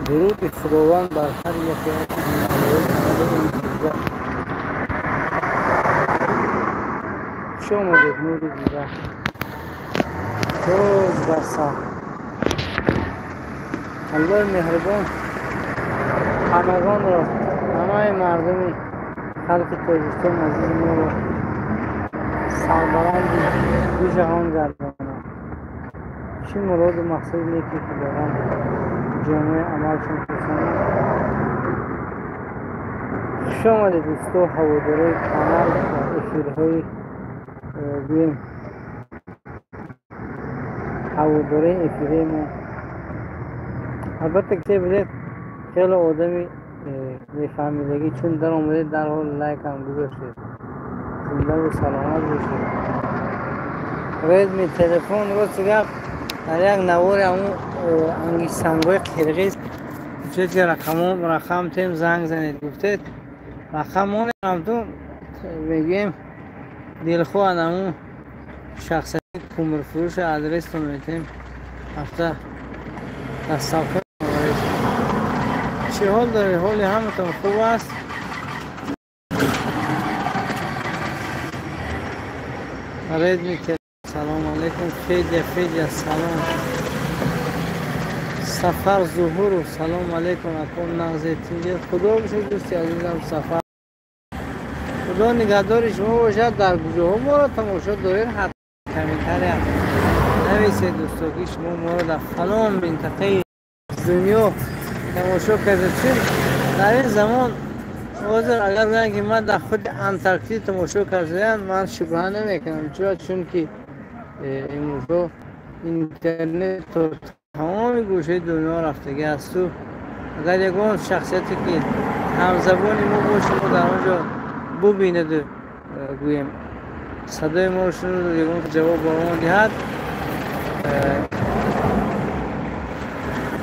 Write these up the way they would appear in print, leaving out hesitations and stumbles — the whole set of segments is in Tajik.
Дуруди Худованд бар ҳар яке аз бинандагони канали ин дида. Хуш омадед, нури дида. Тоҷ бар сар. Аллоҳи меҳрубон ҳамагонро, ҳамаи мардуми халқи Тоҷикистон азизи моро сарбаланди ду ҷаҳон гардонад. Чӣ муроду мақсади неке ки доранд, ҷомеаи амалшон пӯшонад. Хуш омадед, дӯсто, ҳаводорои канал ва эфирҳои, гӯем, ҳаводорои эфири мо. Албатта, ки будед хеле одами мефаҳмидагӣ, чун даромадед, дарҳол лайкам гузоштед. Зиндаву саломат бошед. Редми телефон, рости гап, дар як навори ҳамун ангиштсангҳои қирғиз гуфтед, ки рақам тем, занг занед гуфтед. Рақам монем, ту мегӯем, дилхоҳ ҳамун шахсияти кумрфурӯша адрестон метем, ҳафта доставка. Чӣ ҳол доред? Ҳоли ҳаматон хуб аст? Редми, салом алейкум. Федя, Федя, салом. Сафар Зуҳуров, салом алейкум. Ако, нағзе, тинҷед? Худо бошед, дӯсти азизам Сафар. Худо нигаҳдори шумо бошад. Дар куҷоҳо моро тамошо доред, ҳатман комментария нависед, дӯсто, ки шумо моро дар фалон минтақаи дунё тамошо кардед. Чун дар ин замон ҳозир агар гӯянд, ки ман дар худи Антарктид тамошо кардаам, ман шубҳа намекунам. Чаро? Чунки имрӯзҳо интернет то тамоми гӯшаи дунё рафтагӣ асту агар ягон шахсияте, ки ҳамзабони мо бошад, мо дар он ҷо бубинаду, гӯем, садои моро шуниду ягон ҷавоб ба мо диҳад,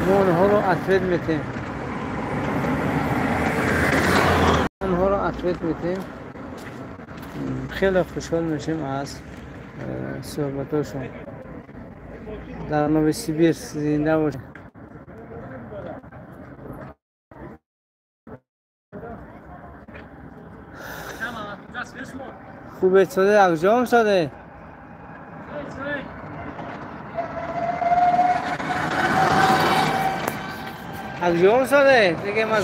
мо онҳоро ответ метем, онҳоро ответ метем. Хеле хушҳол мешем аз суҳбатошон. Дар Новосибирск зинда бошед. Хубед, соде? Акҷом соде? Акҷом соде? Диге ман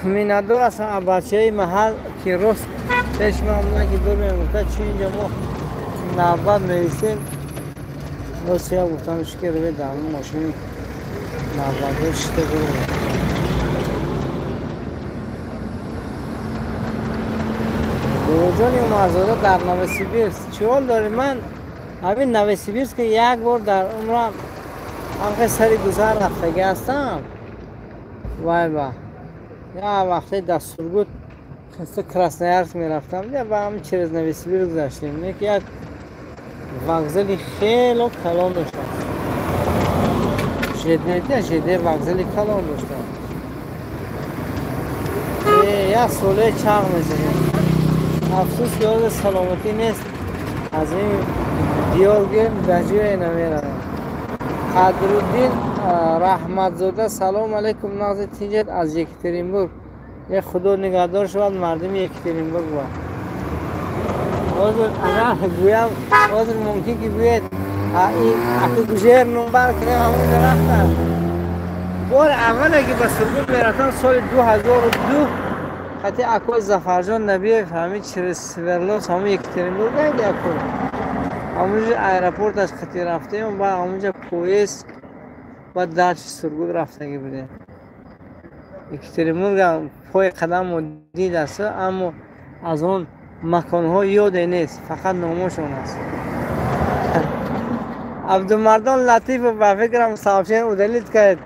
миннатдор ҳастам аз бачаи маҳал, ки рост пеш ма омада, ки дур мегуфта, чи инҷа мо навбат меистем. Рост я гуфтам, ки рӯе дар мошини навбатдор шита бурем. Бобоҷони Умарзода дар Новосибирск чӣ ҳол доред? Ман ҳамин Новосибирск як бор дар умрам ҳамхе сари гузар рафтагӣ ҳастам. Вай ба я вақте дар Сургут хеста Красноярск мерафтам, ба ҳамин через Новосибирск гузаштем. Не ки як вокзали хело калон доштам, ЖД вокзали калон доштам. Як солаи чарх мезанем. Афсӯс, ки ҳозир саломатӣ нест, аз ин диёр гирем, ба ҷое намеравам. Қадруддин Раҳматзода, салом алейкум, нағзи, тинҷед? Аз Екатеринбург. Е, Худо нигаҳдор шавад мардуми Екатеринбург. Ба ҳозир агар гӯям, ҳозир мумкин ки гӯед, аку гужер номбар кунем, ҳамонҷо рафтам. Бори аввале ки ба Сургут мерафтам, соли 2002, хати акои Зафарҷон Набиев, ҳамин через Свердловск, ҳамон Екатеринбург аку, ҳамонҷо аэропорт аз хати рафтем, ба ҳамонҷо поезд, баъд дальше Сургут рафтагӣ будем. Екатеринбург пои қадаммо дид аст, аммо аз он маконҳо ёде нест, фақат номошон аст. Абдумардон Латифов, ба фикрам, сообщение удалить кард.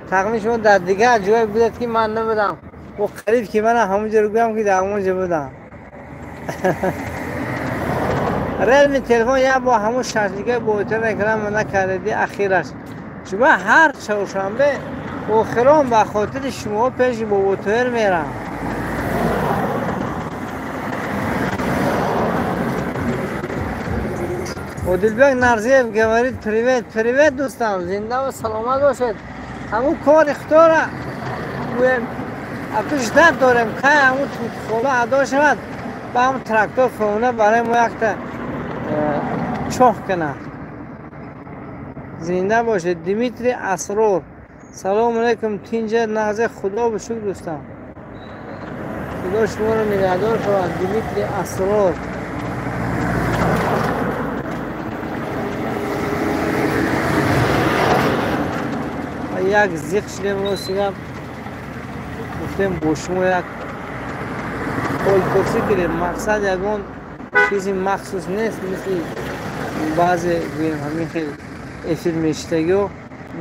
Тахмин шумо дар дигар ҷое будед ки ман набудам. Бо қариб ки ман ҳамонҷо гӯям ки дар ҳамонҷо будам. Редми телефон як бо ҳамон шашлика бо экран накардади ахираш. Шумо ҳар чоршанбе охирон ба хотири шумо пеши Боботоҳир мерам. Одилбек Нарзиев говорит: привет, привет, дӯстам, зинда ва саломат бошед. Ҳамун кори худора гӯем, аку ждать дорем, кай ҳамун тутхола адо шавад, ба ҳамун трактор фона барои мо якта чоҳ кунад. Зинда бошед. Дмитрий Асрор, салом алейкум, тинҷа нағзе, худо ба шукр дӯстам. Худо шуморо нигаҳдор шавад. Дмитрий Асрор. Як зиқ шудем, ростигам гуфтем бо шумо як ҳолпурсӣ кунем. Мақсад ягон чизи махсус нест, мисли баъзе гӯем ҳамин хел эфир мешитагиҳо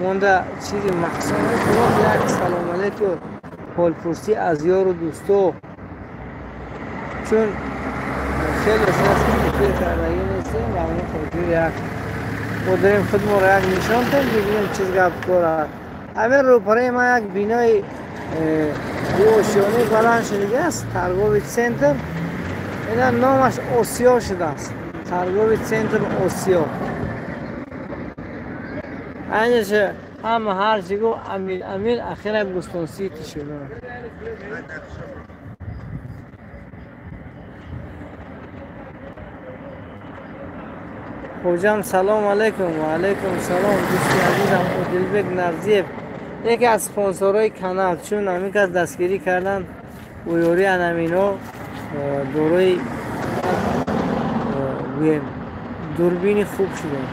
монда чизи махсус нест. Як салом алейку, ҳолпурсӣ аз ёру дӯсто, чун хеле шуд эфир кардагӣ нестем ва ҳамин хотир як мо дорем худморо як нишон тем, бибинем чиз гап дорад. Ҳамин рӯпараи ман як бинои дуошёнаи баланд шудагиаст, торговый центр. Ина номаш Осиё шудааст, торговый центр Осиё. Айнаша ҳама ҳар чӣ гуфт Амил, Амил, ахира Бустон Сити шуд. Хоҷам, салом алейкум. Ва алейкум салом, дӯсти азизам Одилбек Нарзиев, яке аз спонсорҳои канал, чун ҳамин кас дастгирӣ карданд ӯёри анамино дорои гӯем дурбини хуб шудем.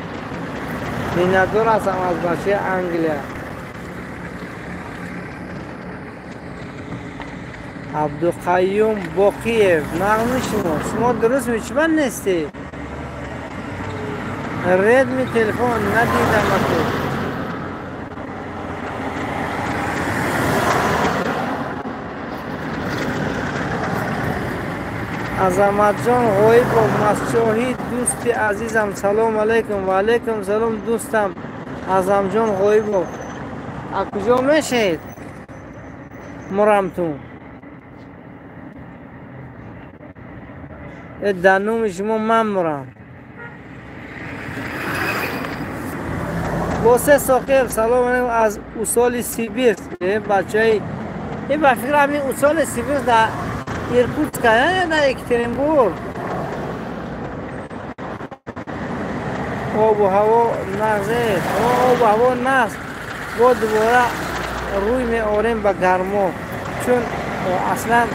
Миннатдор ҳастам аз бачаи Англия. Абдуқаюм Боқиев, нағми шумо, шумо дуруст мечи ман нестед? Редми телефон надидам аку. Азаматҷон Ғоибов, Масчоҳӣ, дӯсти азизам, салом алейкум. Ва алейкум салом, дӯстам Азамҷон Ғоибов. А куҷо мешед? Мурамтун. Дар номи шумо ман мурам. Босе Соқиев, салом алейкум аз Усоли Сибир. Бачаи ин ба фикр ҳамин Усоли Сибир дар Иркутска, дар Екатеринбург. Обу ҳаво нағзе, обу ҳаво нағз. Бо дубора рӯй меорем ба гармо, чун аслан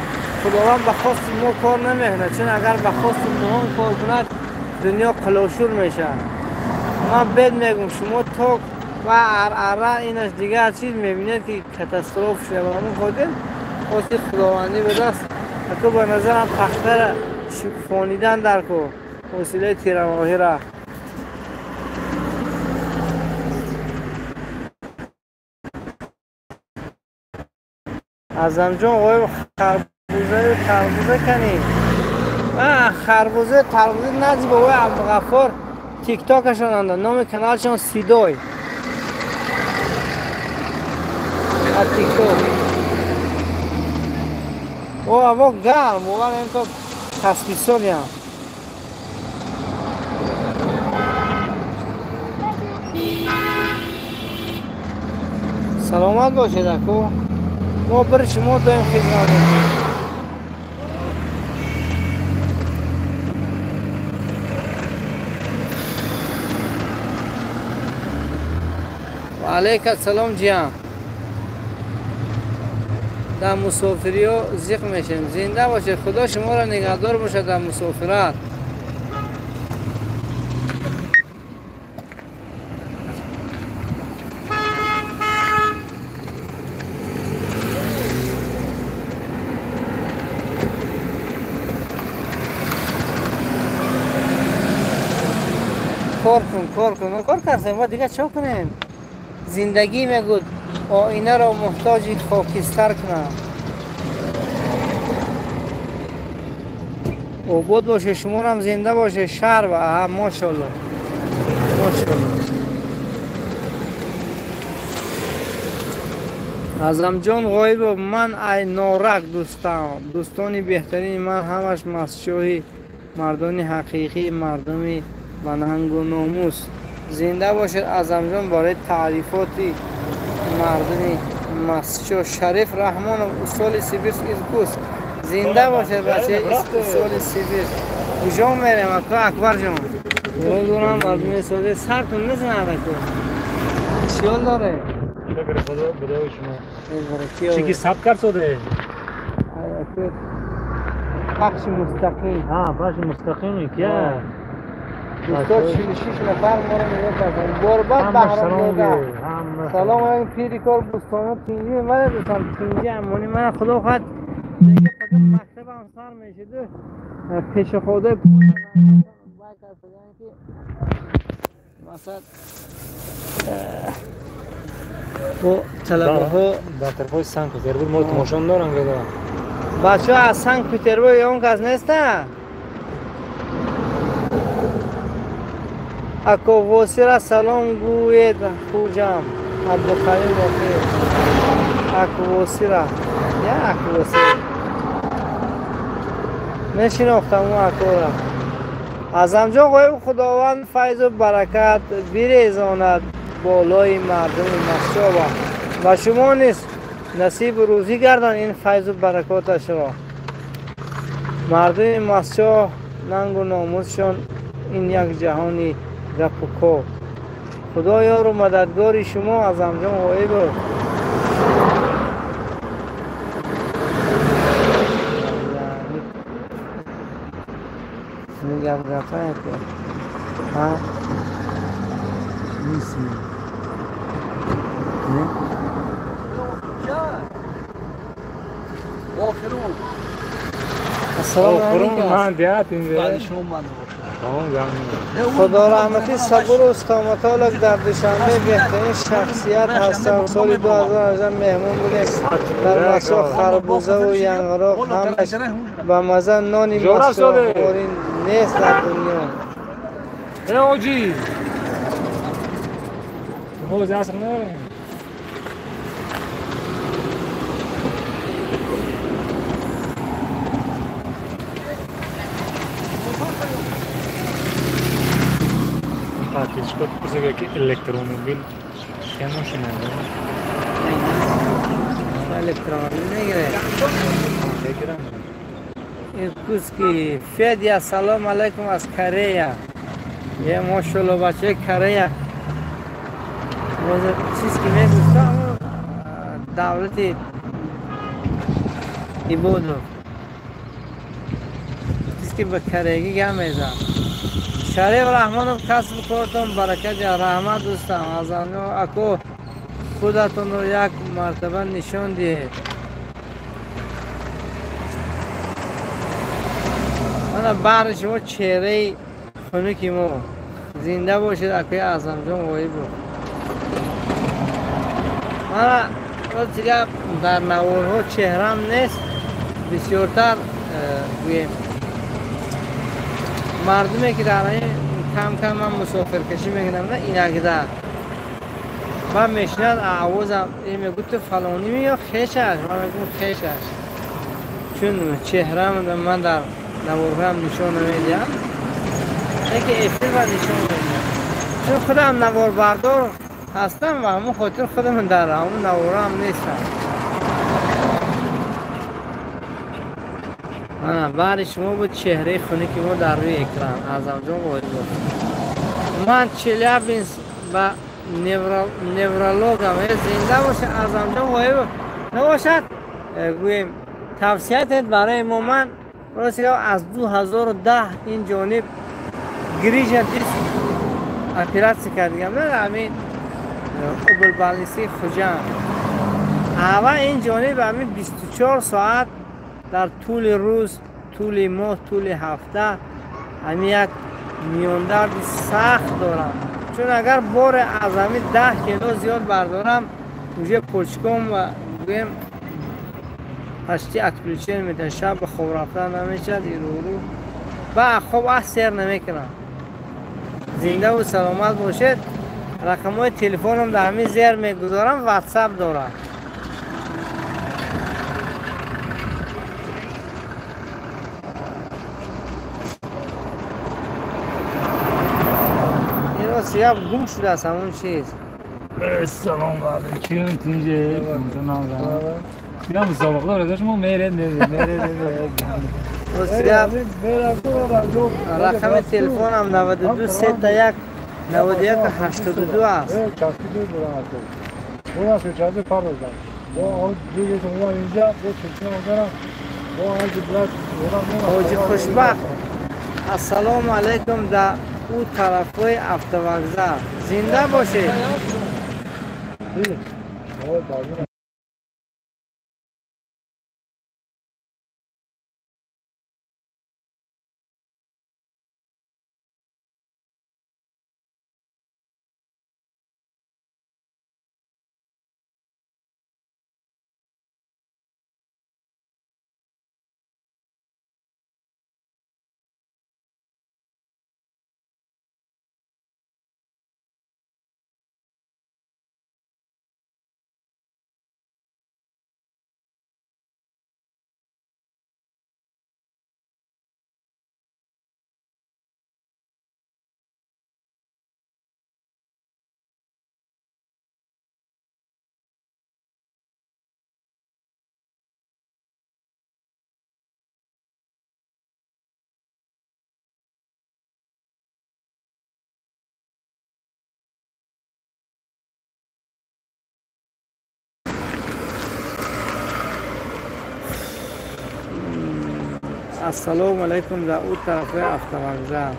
Худованд ба хости мо кор намекунад, чун агар ба хости моҳон кор кунад, дунё қилошур мешавад. Ман бед мегӯм, шумо ток ва арара инаш дигар чиз мебинед ки катастроф шуда. Ба ҳамон хотир хости худовандӣ будааст. Аку ба назарам пахтара шукуфонидан дар кор ҳосилаи тирамоҳира. Азамҷон Ғоиб, харбузаю тарбуза канӣ. Харбуза тарбуза назди бобои Абдуғаффор тиктокашон анда, номи каналшон Сидой. Аз тикток. О, ҳаво гарм, бовар ин то касписониям. Саломат бошед, аку. Мо бір шумо доим хизмат мекунем. Ва алейка салом, ҷиям. Дар мусофириҳо зиқ мешем. Зинда бошед, Худо шуморо нигаҳдор бошад дар мусофират. Кор кун, кор кун, кор кардем, ва дигар чо кунем? Зиндагӣ мегӯд оина ро муҳтоҷи хокистар кунам. Обод боше, шуморам зинда боше, шаҳр ва машалло. Машалло. Азамҷон Ғоибов, ман ай норак дӯстам. Дӯстони беҳтарини ман ҳамаш масчоҳи мардони ҳақиқӣ, мардуми банангу номус. Зинда бошед Азамҷон барои таърифоти мардуми масчоҳ. Шариф Раҳмонов, Усоли Сибирск, Иркутск. Зинда бошед бачаи Усоли Сибирск. Куҷо мерем ака Акбарҷон? Дорам мардуми соде сартон незанад ака. Чиёл доре? Шукр Худо бидои шумо. Чӣ ки сабт кард соде? Пахши мустақим. Ҳа, пахши мустақим ки. Дӯстон 46 нафар моро нигоҳ карданд. Борбад Баҳромзода. Салом алайкум пири кор бӯстоно тинҷи ман дӯстон тинҷи амони ман худо хоҳад дига фақат мактабам сар мешуд. Пешоходаи ки масалан бо талабаҳо дар тарафҳои Санкт Петербург мо тамошо дорам гада. Бачаҳо аз Санкт Петербург ягон кас неста? Ако Восира салом гӯед хуҷам. Абдуқалим Боқиев. Ако Восира. Я Ако Восира. Мешинохтам ӯ акора. Азамҷон Ғоиб, Худованд файзу баракат бирезонад болои мардуми масчоба ва шумо низ насибу рӯзӣ гардон ин файзу баракоташро. Мардуми масчоҳ нангу номусшон ин як ҷаҳони гапу кор. Худо ёру мададгори шумо Азамҷон Ғоибов. Гап гапа ҳа Худо раҳматӣ Сабуров стоматолог дар Душанбе беҳтарин шахсият ҳастанд. Соли 2018 меҳмон будем. Дар масо харбузаву янғироқ ҳамаш ба маза нони масоҳорӣ нест дар дунё. Пурсида ки электромобил чӣ мошина? Электромобил мегирад. Иркутский Федя, салом алайкум аз Корея. Е мошалло бачаи Корея. Чиз ки мегӯстам давлати Ибодов. Чиз ки ба кореягӣ гап мезанад. Шариф Раҳмонов, касбу кортон баракат ҷа. Раҳмат дӯстам. Азамҷон ако худатонро як мартаба нишон диҳед. Мана баҳри шумо чеҳраи хунуки мо. Зинда бошед акои Азамҷон Ғоибов. Мана боз дигар дар наворҳо чеҳрам нест, бисёртар гӯем мардуме ки дар ин кам-кам ман мусофиркашӣ мекунам, на инагда ман мешинад овозам мегӯ ту фалонӣ ё хешаш, ман мегӯм хешаш, чун чеҳрам ман дар наворҳоям нишон намедиҳам, яке эфир ба нишон медиҳам, чун худам наворбардор ҳастам ва ҳамон хотир худам дар ҳамон наворам нестам. Баҳри шумо буд чеҳраи хунуки мо дар рӯи экран. Азамҷон Ғоибов. Ман Челябинск ба неврологам. Зинда бошад Азамҷон Ғоибов. Набошад гӯем тавсиятет барои мо. Ман рост аз 2010 ин ҷониб грижа диск оператсия кардигам, на ҳамин облбалнисии Хуҷанд. Аввал ин ҷониб ҳамин 24 соат дар тӯли рӯз, тӯли моҳ, тӯли ҳафта ҳамин як миёндарди сахт дорам. Чун агар боре аз ҳамин 10 кило зиёд бардорам, Уже почком гӯем почти отключен метавад. Шаб ба хоб рафтан намешавад, ирӯру ба хоб аз сер намекунам. Зиндаву саломат бошед. Рақамҳои телефонам дар ҳамин зер мегузорам, ватсап дорам. Сияб гум шудааст ҳамон чиз. Салом алейкум, тинҷе. Бирам мусобиқа дорад, шумо меред, меред, меред. Сияб рақами телефонам 92 31 91 82 аст. Ҳоҷи Хушбахт, ассалому алайкум. Дар ӯ тарафҳои автовокзал зинда бошед. Ассалому алайкум. Дар ӯ тарафҳои автовокзал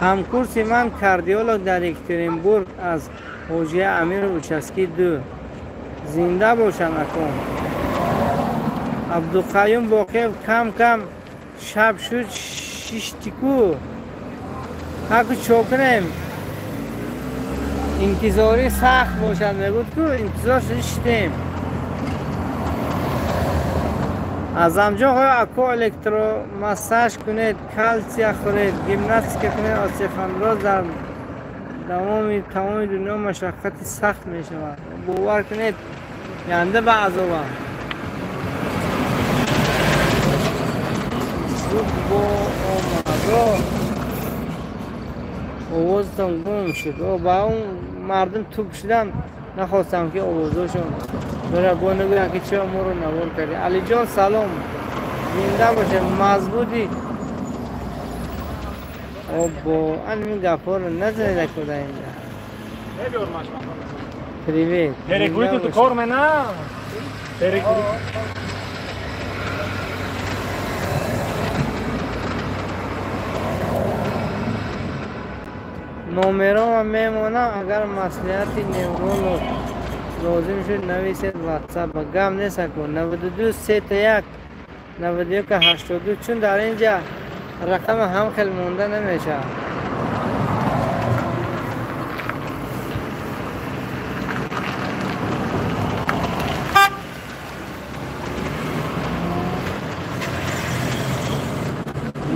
ҳамкурси ман кардиолог дар Екатеринбург аз ҳоҷия Амиров, участки 2. Зинда бошанд акон. Абдуқаюм Боқиев, кам кам шаб шуд, шиштику ҳаку чо кунем, интизорӣ сахт бошад, мегӯд ку интизор шиштем. Азамҷон, хоҳ ако электромассаж кунед, калсия хӯред, гимнастика кунед. Остеохондроз дар давоми тамоми дунё машаққати сахт мешавад. Бовар кунед, янда ба азобам. Зуд бо омадо овозтон гум шуд. Ба он мардум туп шудан нахостам ки овозошон бара бо нагӯянд ки чаро моро навор кардӣ. Алиҷон салом, зинда бошед. Мазбуди оббо ан ин гапҳоро назанед акода инҷа. Привет. Перекруту кор мена. Перекрут. Номерома мемонам, агар маслиҳати невролог лозим шуд, нависед ватсап. Гап нест ако 92 31 91 82, чун дар инҷа рақама ҳам хел монда намешавад.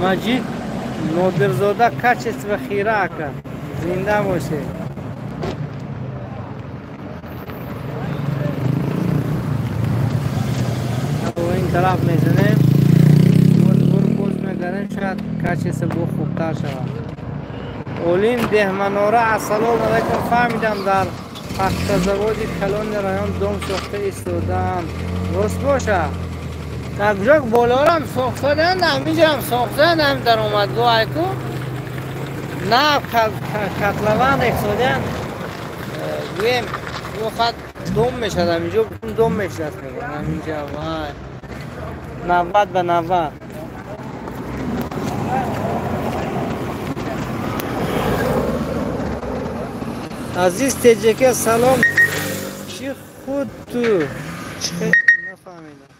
Маҷид Нодирзода, качество хира ака, зинда бошед. Ин тараф мезанем, боз мегарем, шояд качество бо хубтар шавад. Олим Деҳманора, ассалому алайкум. Фаҳмидам, дар пахтазаводи калони район дом сохта истодаам. Рост боша? Дар куҷо болорам сохтадан, ҳаминҷоам сохтадан, ҳам даромадгоҳ айку на котлован рехсодиан, гӯем хат дом мешавад, ҳаминҷо дом мешавад, мегӯям ҳаминҷа вай 90 ба 90. Азиз Теҷаке, салом. Чӣ худ ту нафаҳмидам.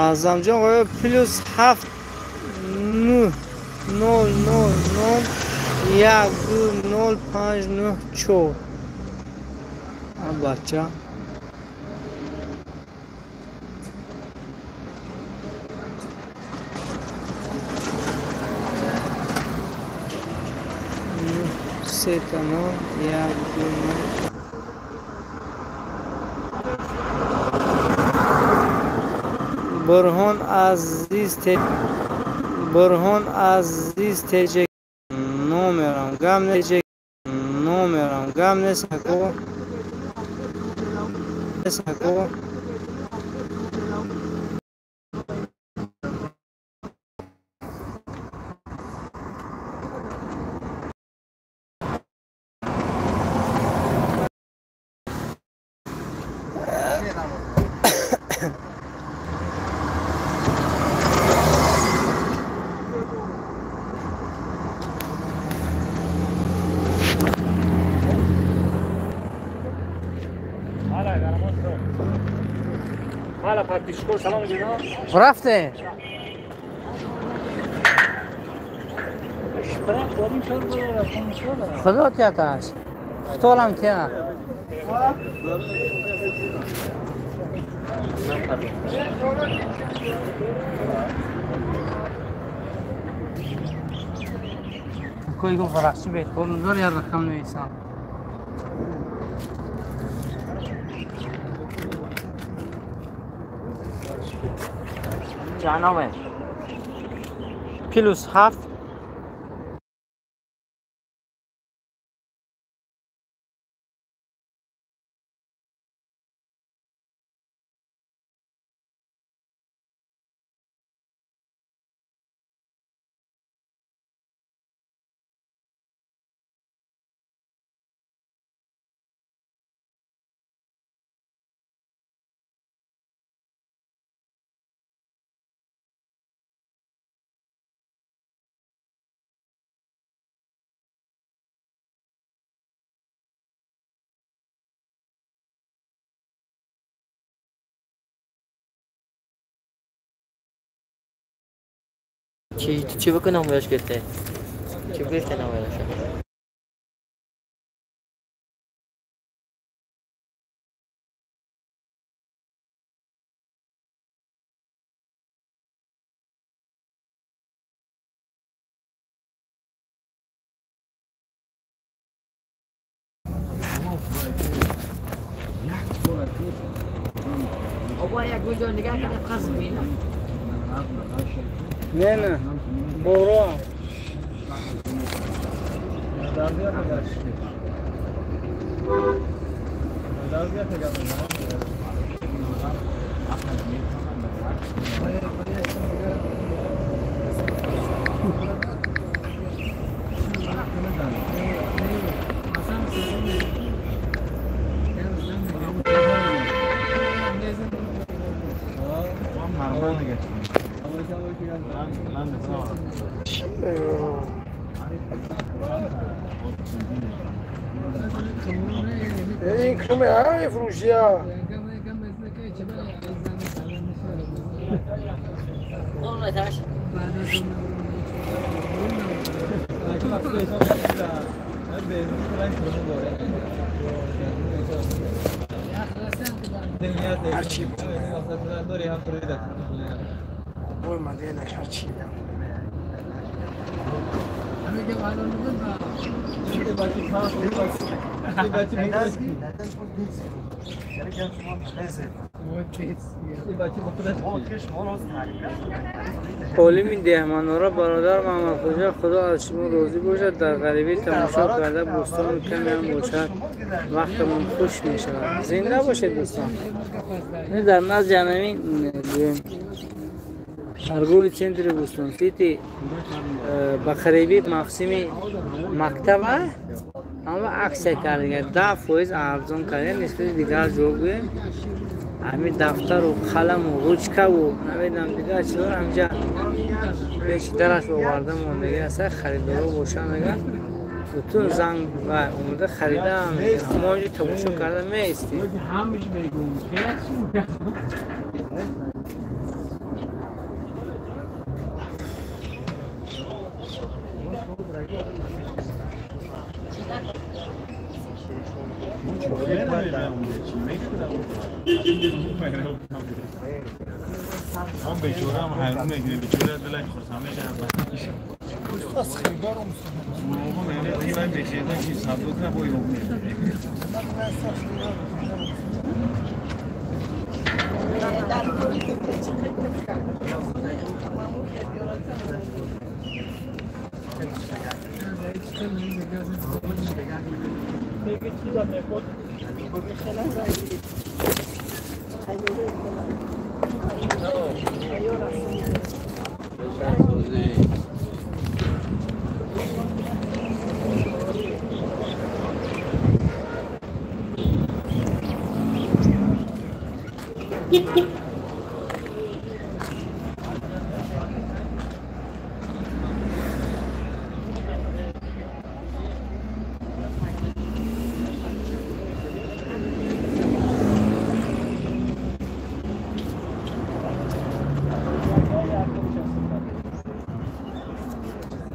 Аъзамҷон, оё плюс 7 9 0 0 0 1 2 0 5 9 4. Бача. Се 0 1 2 0. Бурҳон Азиз Бурҳон Азиз теҷ номерам гам нест номерам гам нест ако ако. Рафте? Худо тияташ. Столам тия. Кои го фараши бет, колнзор я рақам нависам. ҷаноме +7 چی بکنم براش گرفته؟ چی گرفته نمایش؟ نه نه برو این کمه های فروشی ها هرچی بود هرچی عالمی دهمانورا برادر محمد خوجا خدا از شما راضی باشد. در غریبی تماشا کرده بوستان کمی هم باشد وقتمان خوش می شود. زنده باشید دوستان. در نزد همین торговый центри Бӯстон Сити ба қариби мавсими мактаба ҳама аксия кардига 10% арзон карда нисбати дигар ҷо гӯем. Ҳамин дафтару қаламу ручкаву намедонам дигар чизҳоро ҳамҷа пеши дараш оварда мондагӣ аст. Харидоро бошанд агар бутун занг ва омада харидаам мо инҷо тамошо карда меистем. هم بیچاره هم حیرون میگیره بیچاره دلش خرسند میشه. از خیبر هم یعنی دیگه من بیچاره که صندوق نباید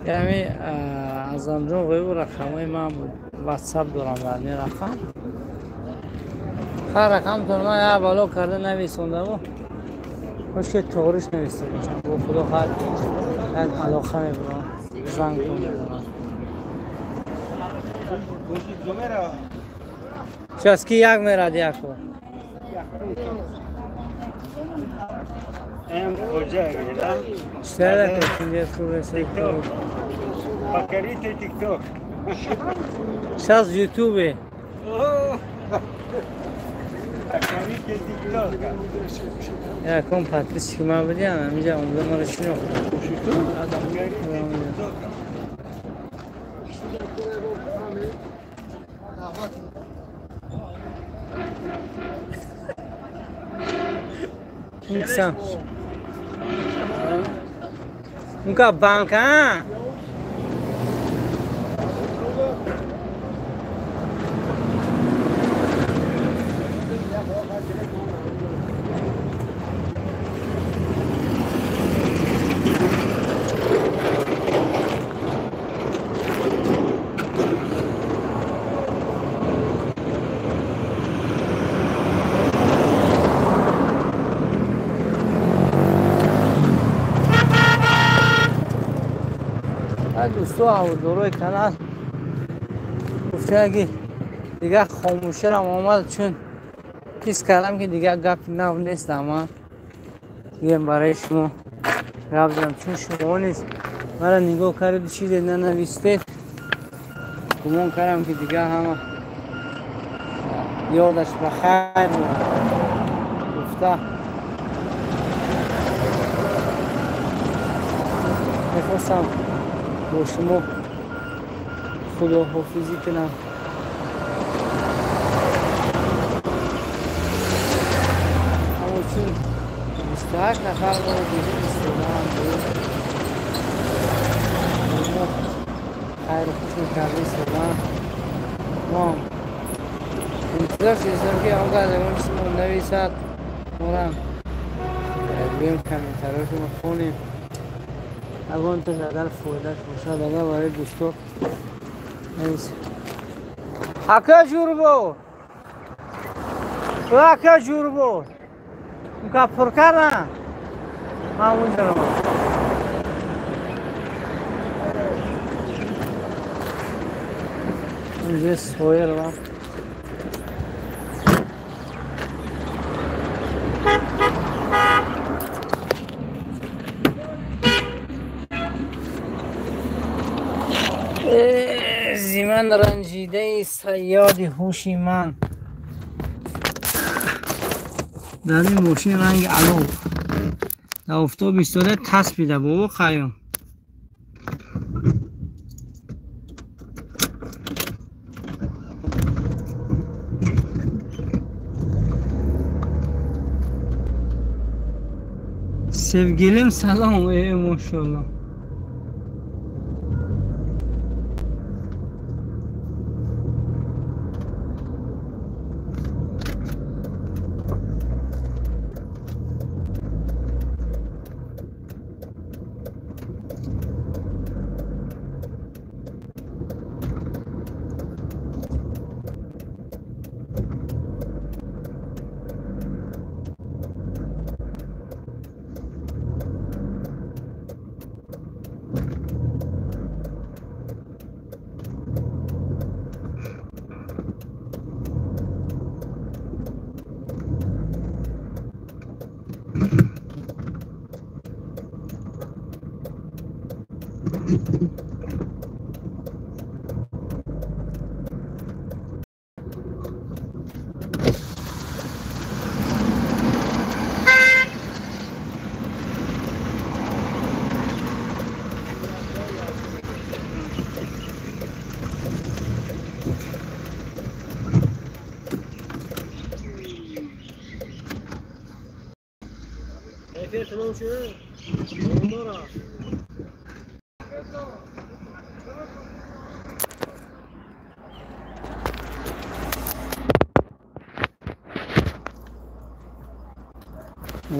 یعنی اعظم جون غیب رقمای من واتساپ دارم در این رقم هر رقم تو من یه بالا کرده نویسونده و خوش که تغریش نویسته باشم با خدا خواهد یک علاقه میبرم زنگ تو میبرم چسکی یک میرد یک چرا که خوبه Покоритель ТикТок. Сейчас в Ютубе. Покоритель ТикТока. Я ком подписчик ман будем, инҷа омада маро шинохт. Инсан. Унка банка. دوستو ҳаводорои канал гуфтанд ки дигар хомӯширам омад, чун ҳис кардам ки дигар гапи нав нест. Ман дигар барои шумо гап задам, чун шумо нест мара нигоҳ кардед, чизе нанавистед, гумон кардам ки дигар ҳама ёдаш ба хайр гуфта мехостам бо шумо худоҳофизӣ кунам. Аммо чун 28 нафар моро дида истодаанд, мо хайру хуш мекарда истодаанд, мо интизор шудистем ки он кас ягон чиз мо нависад, морам гӯем комментариҳошонро хонем, агон то агар фоидаш бошад, агар барои дӯсто ака ҷурбо, ака ҷурбо ука пур кардан ман унҷаро унҷа соя равам. Зиман ранҷидаи сайёди ҳуши ман дар ин мошин ранги алов дар офтоб истода таспида бобо Қаюм. Sevgilim салом, э мошалло. تمام شد؟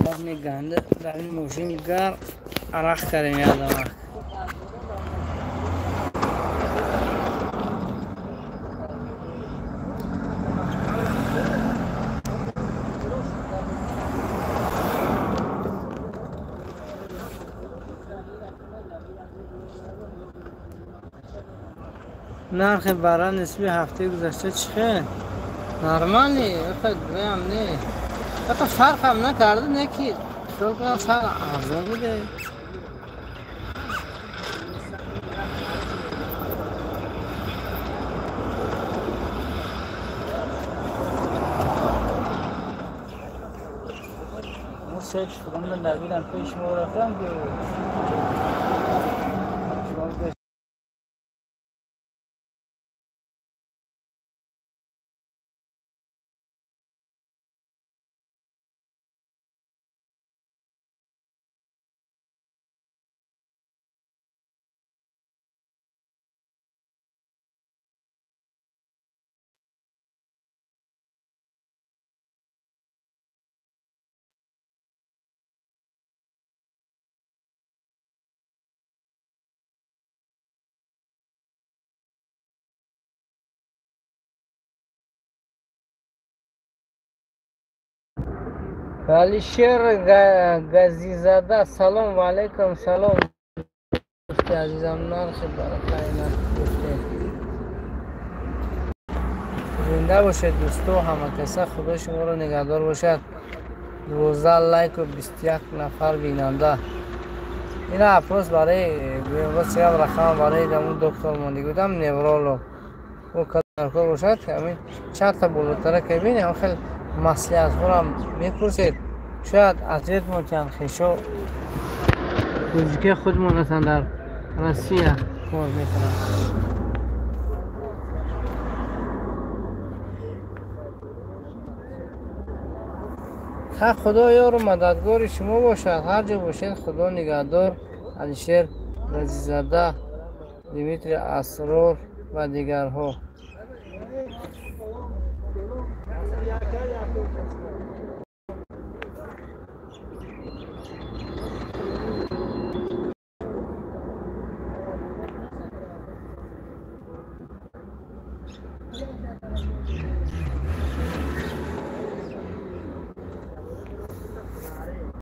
وزن گنده در این ماشین گر عرق کردیم یادم. نرخ برا نسبی هفته گذشته چه؟ نرمالی هم نه، حتی فرق هم نکرده، نه که خیال فرق ارزان بوده. ما سه چطور نبیدم پیش ما رفتم که Алишер Газизада, салом алейкум, салом. Дӯсти азизам, нархи баракаи нарх гуфте. Зинда бошед дӯсто, ҳамакаса худо шуморо нигаҳдор бошад. 12 лайку 21 нафар бинанда. Ина опрос барои гӯям рақам барои дамун доктор мондагӣ будам, невролог. Ӯ кадом бошад, ҳамин чанд та болотара ки бинем, ҳам хел маслиҳатҳоро мепурсед. Шояд ответ мотиҳанд хешо тоҷикии худмон ҳастанд, дар Россия кор мекунанд. Ха, худо ёру мададгори шумо бошад, ҳар ҷо бошед худо нигаҳдор. Алишер Разизада, Дмитрий Асрор ва дигарҳо.